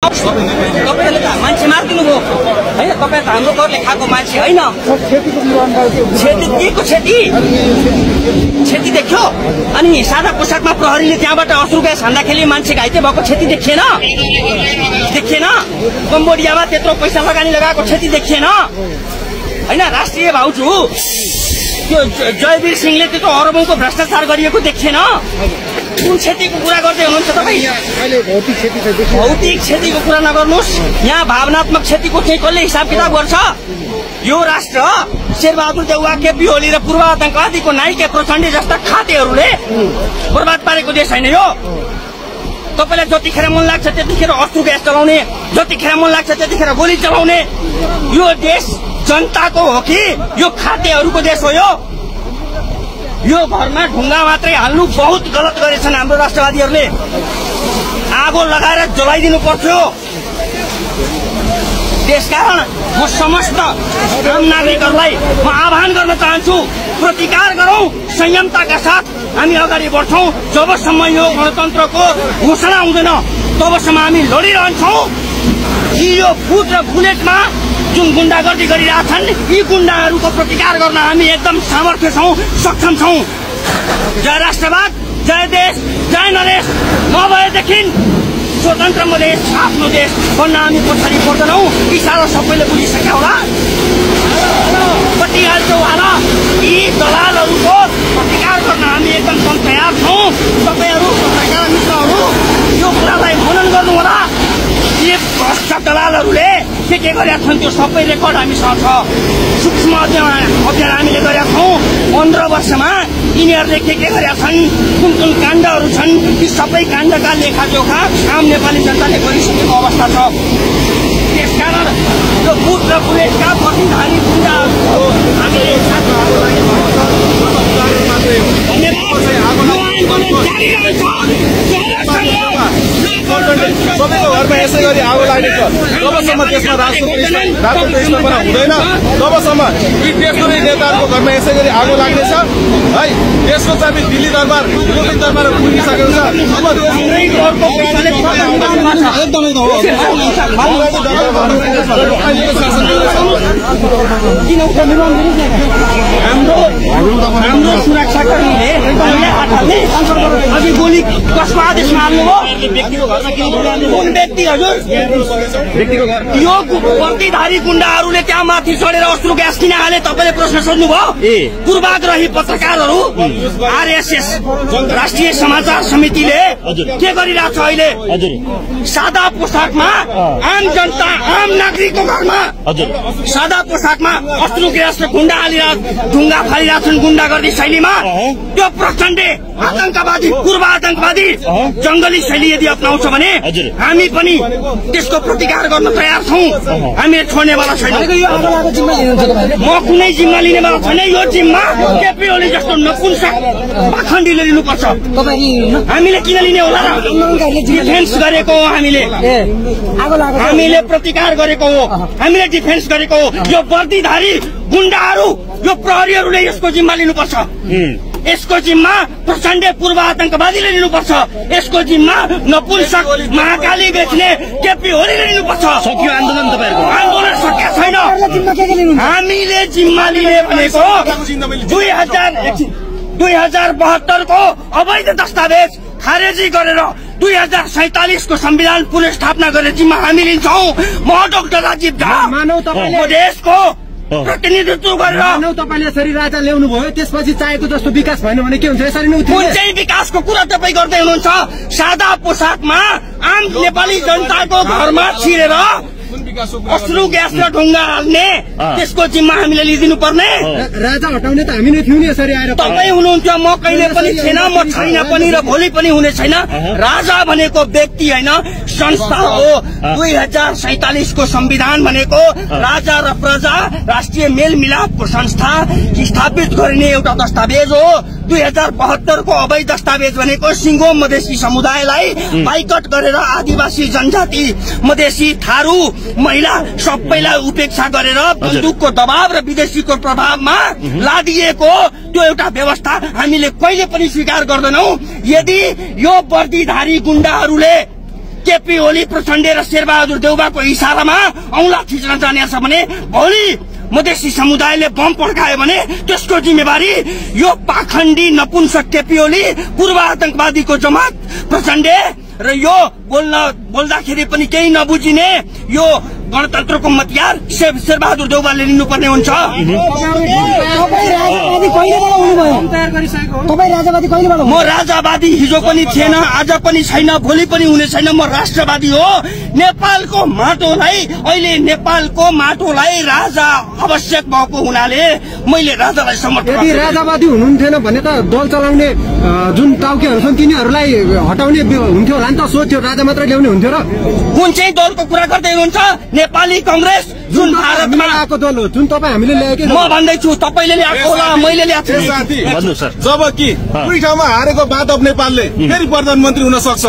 तपाईहरुले त मान्छे मार्दिनु भयो हैन तपाई त हाम्रो घरले खाएको मान्छे हैन क्षति देख्यो अनि सादा पोसाकमा प्रहरीले त्यहाँबाट अश्रु ग्यास हान्दाखेरि मान्छे घाइते भएको क्षति देखिएन कम्बोडियामा त्यत्रो पैसा लगानी लगाएको क्षति देखिएन हैन राष्ट्रिय भाउजू त्यो जयवीर सिंहले त्यत्रो अरबौंको भ्रष्टाचार गरिएको देखिएन कुन क्षतिको कुरा गर्दै हुनुहुन्छ तपाई भौतिक क्षतिको कुरा नगर्नुस् यहाँ भावनात्मक क्षतिको चाहिँ कसले हिसाब किताब गर्छ यो राष्ट्र शेरबहादुर देउवा केपी ओली र पूर्व आतंकवादीको नाइके प्रचण्ड जस्ता खातेहरूले बर्बाद पारेको देश हैन यो तपाईलाई जतिखेर मन लाग्छ त्यतिखेर अश्रु ग्यास चलाउने जतिखेर मन लाग्छ त्यतिखेर गोली चलाउने यो देश जनताको हो कि यो खातेहरूको देश हो यो घरमा ढुङ्गा मात्रै हाल्नु बहुत गलत गरेछन् हाम्रो राष्ट्रवादीहरूले आगो लगाएर जलाइदिनु पर्थ्यो त्यसकारण म समस्त आम नागरिकहरूलाई म आह्वान गर्न चाहन्छु प्रतिकार गरौं संयमताका साथ हामी अगाडि बढ्छौं जबसम्म यो गणतन्त्रको घोषणा हुँदैन तबसम्म हामी लडिरहन्छौं यो फुट र बुलेटमा जुन गुण्डागर्दी गरिरहेछन् यी गुण्डाहरूको प्रतिकार गर्न हामी एकदम सामर्थ्य छौं सक्षम छौं जय राष्ट्रवाद जय देश जय नरेश नभएदेखि स्वतन्त्र मधेस आफ्नो देश भन्न हामी पछाडि पर्दैनौं यी सारा सबैले बुझिसक्यो होला कतिहाल्छौ होला यी दलालहरूको प्रतिकार गर्न हामी एकदम तयार छौं तपाईहरु पत्रकार मित्रहरु यो कुरालाई मनन गर्नु होला यी भ्रष्ट दलालहरूले के गरेका छन् त्यो सबै रेकर्ड हामीसँग छ सूक्ष्म अध्ययन हामीले गरेका छौं 15 वर्षमा यिनीहरूले के गरेका छन् कुन काण्डहरू छन् ती सबै काण्डका लेखाजोखा आम नेपाली जनताले गरिसकेको अवस्था छ त्यसकारण यो बुट र बुलेटका प्रतिधारी गुण्डाहरूको हामीले सबैको घरमा यसै गरी आगो लाग्नेछ जबसम्म देशमा राजनीति हुँदैन तबसम्म यी देशको नेताहरूको घरमा यसै गरी आगो लाग्नेछ है देशको चाबी दिल्ली दरबार युरोपियन दरबार पुगिसकेको छ हाम्रो सुरक्षाकर्मीले अघि गोली कसको आदेशमा हाल्नुभयो कुन व्यक्ति हजुर यो प्रतिधारी गुण्डाहरूले त्यहाँ माथि चढेर अश्रु ग्यास किन हाले तपाईले प्रश्न सोध्नुभयो पूर्वाग्रही पत्रकारहरू आरएसएस राष्ट्रिय समाचार समितिले के गरिरहेछ अहिले सादा पोसाकमा आम जनता आम नागरिकको घरमा सादा पोसाकमा अश्रु ग्यास र गुण्डा ढुङ्गा फालिरहेछन् गुण्डागर्दी शैलीमा त्यो प्रचण्डे आतंकवादी पूर्व आतंकवादी जंगली शैली यदि अपनाउँछ भने हामी पनि त्यसको प्रतिकार गर्न तयार छौं हामीले छोड्नेवाला छैनौं म कुनै जिम्मा लिनेवाला छैन यो जिम्मा केपी ओली जस्तो नपुंसक पाखण्डीले लिनुपर्छ हामीले किन लिने होला र डिफेन्स गरेको हो हामीले प्रतिकार गरेको हो हामीले डिफेन्स गरेको हो यो वर्दीधारी गुण्डाहरू यो प्रहरीहरूले यसको जिम्मा लिनुपर्छ यसको जिम्मा प्रचण्ड पूर्व आतंकवादीले लिनुपर्छ यसको जिम्मा नपुंसक महाकाली बेच्ने केपी ओलीले लिनुपर्छ सक्यो आन्दोलन तपाईहरुको आन्दोलन सकिया छैन हामीले जिम्मा लिने भनेको 2072 को अवैध दस्तावेज खारेजी गरेर 2047 को संविधान पुनर्स्थापना गर्ने जिम्मा हामी लिन्छौं म डाक्टर राजीव झा देशको प्रतिनिधित्व गरेर तपाईले यसरी राजा ल्याउनु भयो त्यसपछि चाहेको जस्तो विकास भएन भने के हुन्छ यसरी नै कुन चाहिँ विकासको कुरा तपाई गर्दै हुनुहुन्छ सादा पोसाकमा आम नेपाली जनताको घरमा छिरेर अश्रु ग्यास र ढुङ्गा हाल्ने त्यसको जिम्मा हामीले लिदिनु पर्ने राजा हटाउने त हामी नै थियौ नि यसरी आएर तपाई हुनुहुन्छ म कहिले पनि छैन म छैन पनि र भोलि पनि हुने छैन राजा भनेको व्यक्ति हैन संस्था हो 2047 को संविधान भनेको राजा र प्रजा राष्ट्रिय मेलमिलापको संस्था स्थापित गरिने एउटा दस्तावेज हो 2072 को अवैध दस्तावेज भनेको सिंगो मधेसी समुदायलाई बाइकट गरेर आदिवासी जनजाति मधेसी थारू महिला सबैलाई उपेक्षा गरेर बन्दुकको दबाव र विदेशीको प्रभावमा लादिएको त्यो एउटा व्यवस्था हामीले कहिले पनि स्वीकार गर्दैनौं यदि यो वर्दीधारी गुण्डाहरूले केपी ओली प्रचण्ड र शेरबहादुर देउवाको इशारामा औंला थिच्न जाने छ भने भोलि मधेसी समुदायले बम पड्कायो भने त्यसको जिम्मेवारी यो पाखण्डी नपुंसक केपी ओली पूर्व आतंकवादीको जमात प्रचण्ड र यो बोल्दाखेरि पनि केही नबुझिने यो गणतन्त्रको मतियार शेरबहादुर देउवाले लिनुपर्ने हुन्छ। म राजावादी हिजो पनि थिएन, आज पनि छैन, भोलि पनि हुने छैन। म राष्ट्रवादी हो। नेपालको माटोलाई अहिले नेपालको माटोलाई राजा आवश्यक भएको हुनाले मैले राजालाई समर्थन। यदि राजावादी हुनुहुन्थेन भने त दल चलाउने जुन टाउकेहरू छन् तिनीहरूलाई हटाउने हुन्थ्यो होला नि त। सोध्थ्यो राजा मात्र ल्याउने हुन्थ्यो र कुन चाहिँ दलको कुरा गर्दै हुनुहुन्छ? नेपाली कांग्रेस जुन भारतमा आएको दल हो, जुन तपाईँ हामीले ल्याएकै। म भन्दैछु तपाईँले ल्याएको होला, मैले ल्याएको जबकि कुनै ठाउँमा हारेको बात अफ नेपालले फेरि प्रधानमन्त्री हुन सक्छ।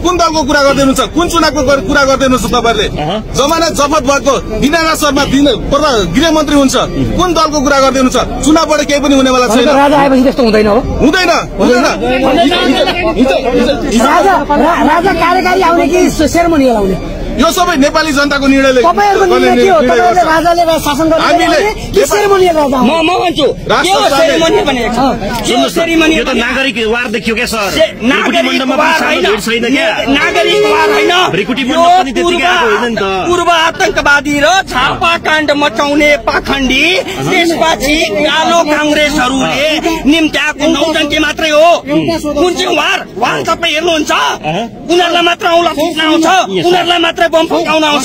कुन दलको कुरा गर्दै हुनुहुन्छ? कुन चुनावको कुरा गर्दै हुनुहुन्छ तपाईँहरूले? जमानत जफत भएको दिनानाथ शर्मा गृहमन्त्री हुन्छ। कुन दलको कुरा गर्दै हुनुहुन्छ? चुनावबाट केही पनि हुनेवाला छैन। राजा आएपछि त्यस्तो हुँदैन हो, हुँदैन। राजा कार्यकारी आउने कि सेरेमोनियल आउने यो सबै नेपाली जनताको निर्णयले राजाले शासन नागरिक वार देखियो क्या सर? पूर्व आतंकवादी र छापा काण्ड मचाउने पाखण्डी त्यसपछि कालो कांग्रेसहरूले निम्त्याएको नौटङ्की मात्रै हो। कुन चाहिँ वार तपाईँ हेर्नुहुन्छ? उनीहरूलाई मात्र औँला फुट्न आउँछ, उनीहरूलाई मात्र बम फकाउन आउँछ।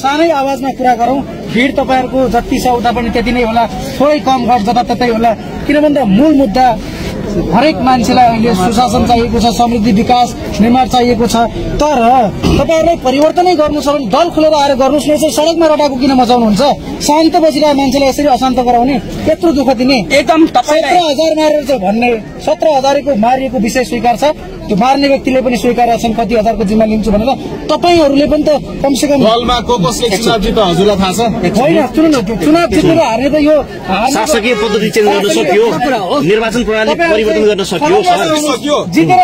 सानै आवाजमा कुरा गरौँ। भिड तपाईँहरूको जति छ उता पनि त्यति नै होला, थोरै कम घट जताततै होला। किन भन्दा मूल मुद्दा हरेक मान्छेलाई अहिले सुशासन चाहिएको छ, समृद्धि विकास निर्माण चाहिएको छ। तर तपाईँहरूलाई परिवर्तनै गर्नु छ भने दल खोलेर आएर गर्नुहोस् न। सडकमा रटाको किन मचाउनुहुन्छ? शान्त बसिरहेको मान्छेलाई यसरी अशान्त गराउने, यत्रो दुःख दिने। एकदम 17,000 मारेर चाहिँ भन्ने 17,000को मारिएको विषय स्वीकार छ। त्यो मार्ने व्यक्तिले पनि स्वीकारेका छन् कति हजारको जिम्मा लिन्छु भनेर। तपाईँहरूले पनि त कमसे कम दलमा कसले चुनाव जित्छ हजुरलाई थाहा छ? होइन, सुन्नु न, चुनाव जितेर हार्ने त यो शासकीय पद्धति चेन्ज गर्न सक्यो, निर्वाचन प्रणाली परिवर्तन गर्न सक्यो। जितेर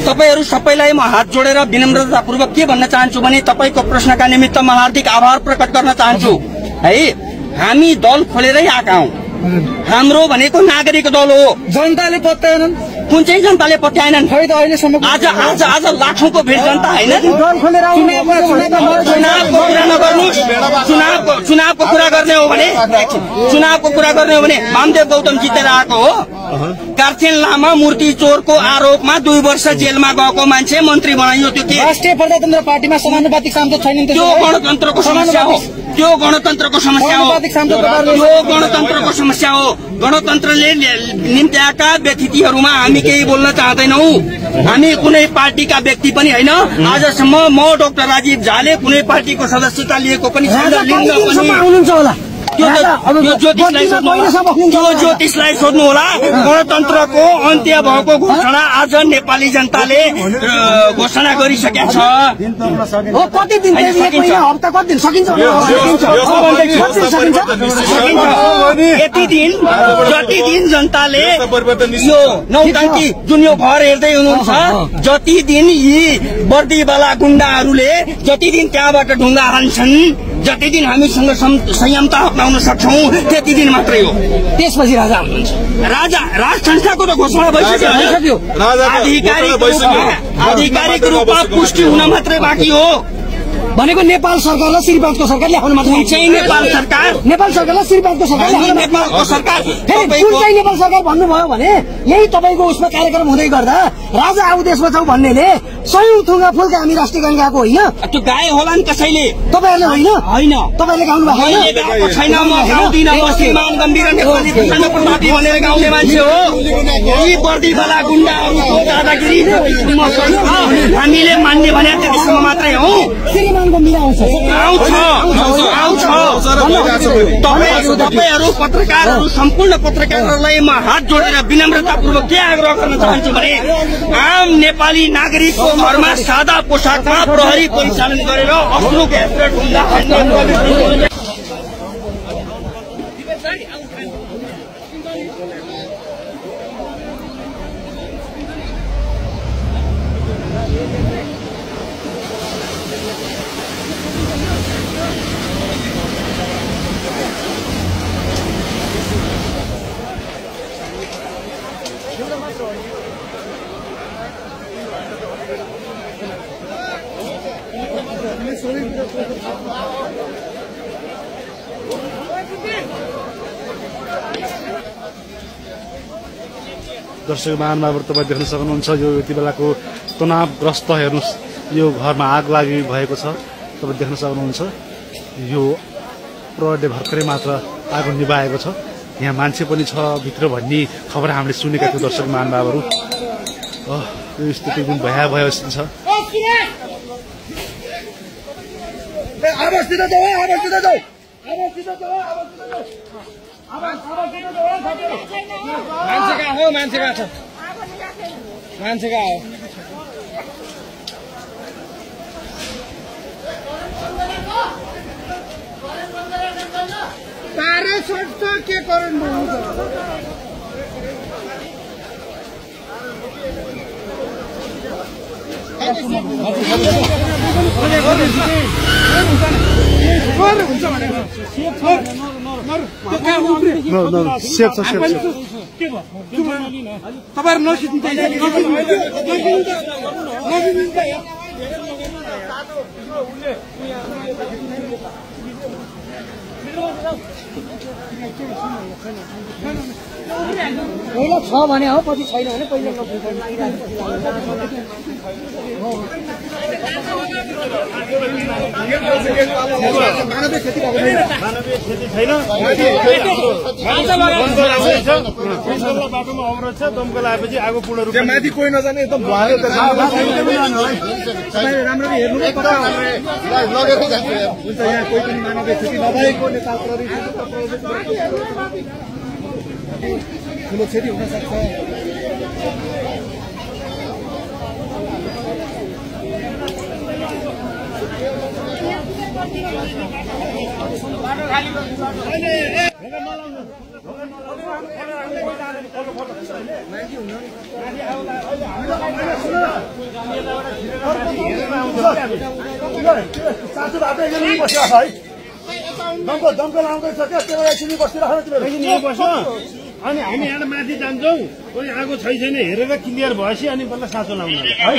तपाईहरू सबैलाई म हात जोडेर विनम्रतापूर्वक के भन्न चाहन्छु भने तपाईँको प्रश्नका निमित्त म हार्दिक आभार प्रकट गर्न चाहन्छु। है, हामी दल खोलेरै आएका हौं। हाम्रो भनेको नागरिक दल हो। जनताले पत्याएनन्। कुन चाहिँ जनताले पत्याएनन्? आज लाखौंको भिड जनता होइन। चुनावको कुरा गर्ने हो भने वामदेव गौतम जितेर आएको हो। कार्चेन लामा मूर्ति चोरको आरोपमा 2 वर्ष जेलमा गएको मान्छे मन्त्री बनाइयो। त्यो के राष्ट्रिय प्रजातन्त्र पार्टीमा समानुपातिक सांसद छैनन्? त्यो गणतन्त्रको समस्या हो। गणतन्त्रले निम्त्याएका व्यक्तिहरूमा हामी केही बोल्न चाहदैनौं। हामी कुनै पार्टीका व्यक्ति पनि होइन। आजसम्म म डाक्टर राजीव झाले कुनै पार्टीको सदस्यता लिएको पनि छैन। ज्योतिषलाई सोध्नु होला। गणतन्त्रको अन्त्य भएको घोषणा आज नेपाली जनताले घोषणा गरिसकेका छ। जति दिन जनताले यो नौटङ्की जुन यो भर हेर्दै हुनुहुन्छ, जति दिन यी वर्दीवाला गुण्डाहरूले जति दिन त्यहाँबाट ढुङ्गा हान्छन्, जति दिन हामीसँग संयमता अप्नाउन सक्छौं, त्यति दिन मात्रै हो। त्यसपछि राजा हुनुहुन्छ। राज संस्थाको त घोषणा भइसक्यो। आधिकारिक रूपमा पुष्टि हुन मात्रै बाँकी हो। भनेको नेपाल सरकारलाई श्री 5 को सरकारले ल्याउनु मात्रै। कुन चाहिँ नेपाल सरकारलाई श्री 5 को सरकारले नेपालको सरकार कुन चाहिँ नेपाल सरकार भन्नुभयो भने यही तपाईँको उसमा कार्यक्रम हुँदै गर्दा राजा आऊ देशमा छौ भन्नेले सयौं थुङ्गा फुलका हामी राष्ट्रिय गान गाएको होइन। त्यो गाए होला नि कसैले? तपाईँहरूले होइन, तपाईँले गाउनु भएको छैन। म गाउँदिनँ। म श्रीमान गम्भीर नेपाली प्रजातन्त्री भनेर गाउने मान्छे हो। यी वर्दीवाला गुण्डाहरूको दादागिरी हामीले मान्ने भने त्यतिसम्म मात्रै हो। श्रीमान गम्भीर आउँछ। तपाईहरू पत्रकारहरू सम्पूर्ण पत्रकारहरूलाई म हात जोडेर विनम्रतापूर्वक के आग्रह गर्न चाहन्छु भने आम नेपाली नागरिकको घरमा सादा पोसाकमा प्रहरी परिचालन गरेर आफ्नो हेरेर ढुङ्गा हान्ने दर्शक महानुभावहरू तपाईँ देख्न सक्नुहुन्छ यो यति बेलाको तनावग्रस्त हेर्नुहोस् यो घरमा आग लागि भएको छ तपाईँ देख्न सक्नुहुन्छ यो प्रहरीले भर्खरै मात्र आगो निभाएको छ यहाँ मान्छे पनि छ भित्र भन्ने खबर हामीले सुनेका थियौँ दर्शक महानुभावहरू यो स्थिति एकदम भयावह छ मान्छेका हो तारे छोड्छ के गर्नु पहिला छ भने हो पछि छैन भने पहिला मानवीय क्षति बाटोमा अवरोध छ दमकल आएपछि आगो पूर्ण रूपमा माथि कोही नजाने एकदम राम्ररी हेर्नु लगेको जान्छ हुन्छ यहाँ कोही पनि मानवीय क्षति नभएको नेपाल प्रहरी ठुलो क्षति हुन सक्छ दमकल आउँदैछ क्या त्यो एकछिन बसिरहेको अनि हामी यहाँ माथि जान्छौँ कोही आगो छैन हेरेर क्लियर भएपछि अनि बल्ल साँचो लाउनु है